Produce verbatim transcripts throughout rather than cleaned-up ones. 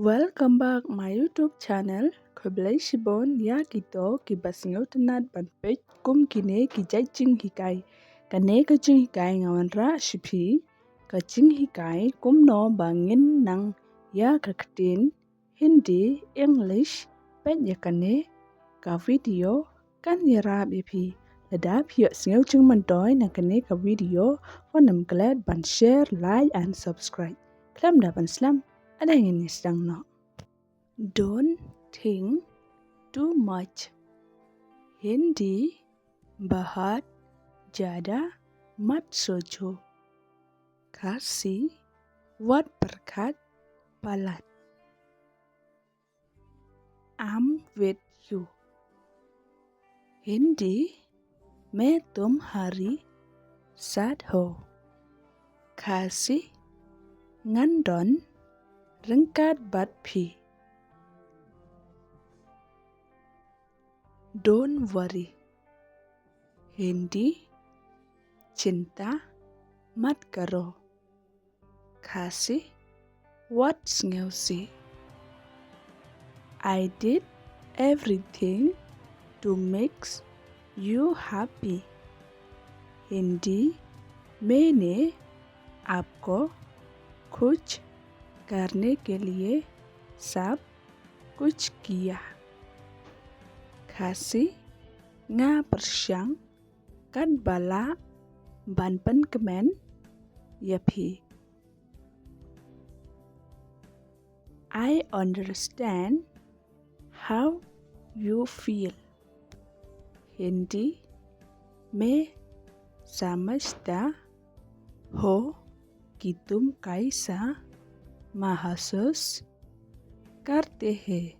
Welcome back my YouTube channel. Khublei shibun ïa kito kiba sngewtynnat ban peit kum kine ki jait jinghikai. Kane ka jinghikai nga wanrah sha phi ka jinghikai kumno ba ngin nang ïa ka ktien Hindi, English. Peit ïa kane ka video kan ïarap ïa phi. Lada phi ïohsngew jingmyntoi na kane ka video, wat nym klet ban share, like and subscribe. Khlem da ban slem, ade ngin ïa sdang noh. Don't think too much. Hindi, बहुत ज्यादा मत सोचो। Khasi, wat pyrkhat palat. I'm with you. Hindi, मैं तुम्हारी साथ हूँ। Khasi, ngan don ryngkat bad phi. Don't worry. Hindi, चिंता मत करो। Khasi, wat sngewsih. I did everything to make you happy. Hindi, मैंने आपको खुश करने के लिए सब कुछ किया। Khasi, nga pyrshang katba lah ban pynkmen ïa phi. I understand how you feel. Hindi, मैं समझता हूँ कि तुम कैसा महसूस करते हैं।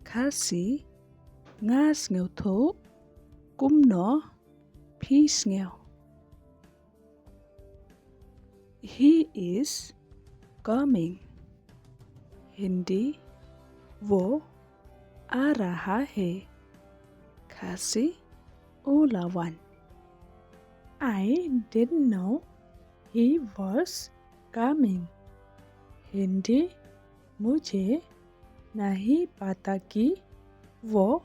Khasi, nga sngewthuh kumno phi sngew. He is coming. Hindi, वो आ रहा है। Khasi, u la wan. I didn't know he was coming. Hindi, मुझे नहीं पता कि वो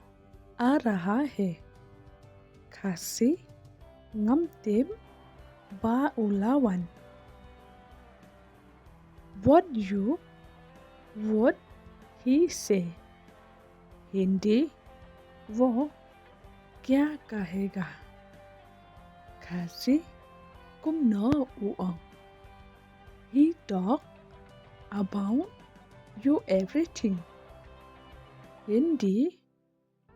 आ रहा है। Khasi, ngam tip ba u la wan. What you would he say? Hindi, वो क्या कहेगा? Khasi, kumno u ong? He talk about you everything. Hindi,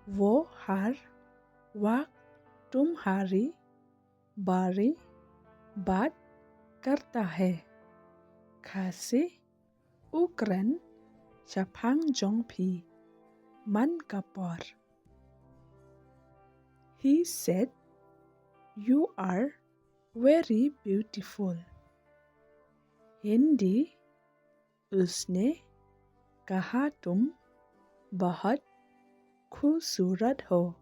वो हर वक्त तुम्हारी बारी बात करता है। Khasi, u kren shaphang jong phi man ka por. He said, you are very beautiful. Hindi, उसने कहा तुम बहुत खूबसूरत हो।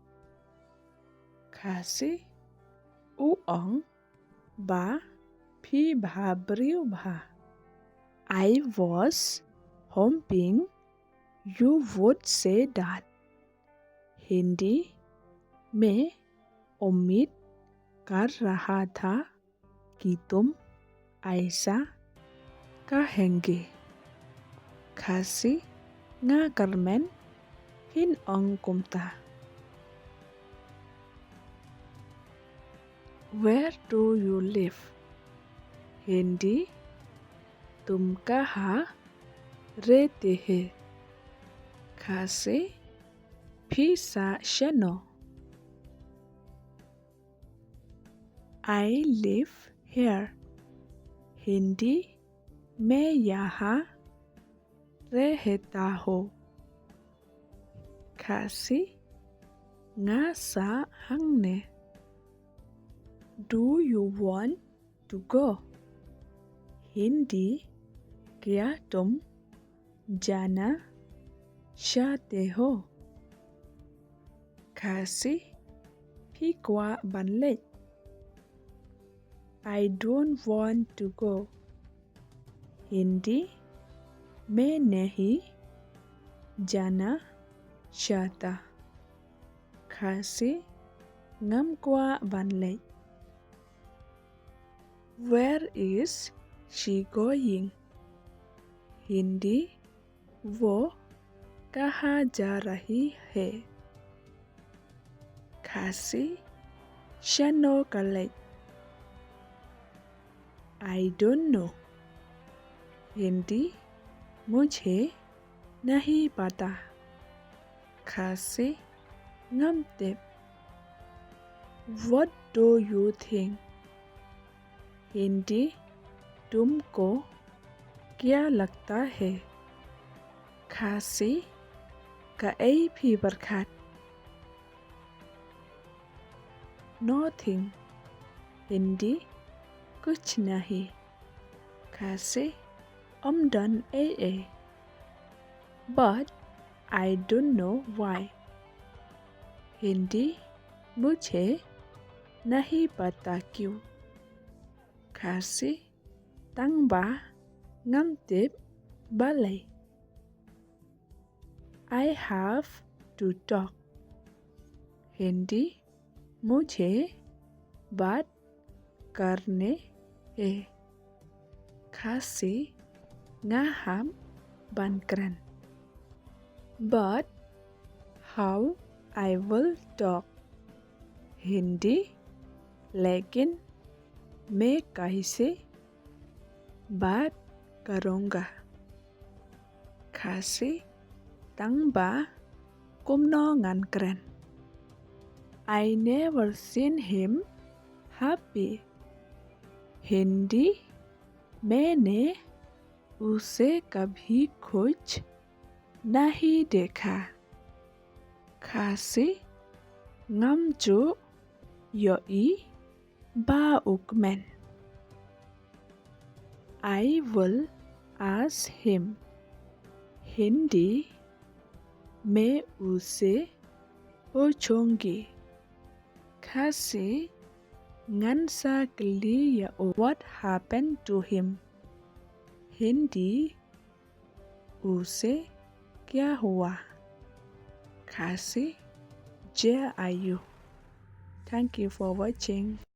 Khasi, u ong ba phi bha briew bha. I was hoping you would say that. Hindi, मैं उम्मीद कर रहा था कि तुम ऐसा कहेंगे। Khasi, nga kyrmen phin ong kumta. Where do you live? Hindi, तुम कहाँ रहते हैं? Khasi, phi sah shano? I live here. Hindi, मैं यहाँ रहता हूँ। Khasi, nga sah hangne. Do you want to go? Hindi, क्या तुम जाना चाहते हो? Khasi, phi kwah ban leit? I don't want to go. Hindi, मैं नहीं जाना चाहता। Khasi, ngam kwah ban leit. Where is she going? Hindi, वो कहाँ जा रही है? Khasi, shano ka leit? I don't know. Hindi, मुझे नहीं पता। Khasi, ngam tip. What do you think? Hindi, तुमको क्या लगता है? Khasi, kaei phi pyrkhat? Nothing. Hindi, कुछ नहीं। Khasi, ym don ei ei। But I don't know why. Hindi, मुझे नहीं पता क्यों। Khasi, tangba ngam tip balei. I have to talk. Hindi, मुझे बात करनी है। Khasi, nga hap ban kren। But how I will talk? Hindi, लेकिन मैं कैसे बात करूँगा? Khasi, tangba kumno ngan kren? I never seen him happy. Hindi, मैंने उसे कभी खुश नहीं देखा। Khasi, ngam ju ïohi ba u kmen। I will ask him। Hindi, मैं उसे पूछूंगी। Khasi, ngan sa kylli ïa u what happened to him? Hindi, उसे क्या हुआ? Khasi, जे आयु। Thank you for watching.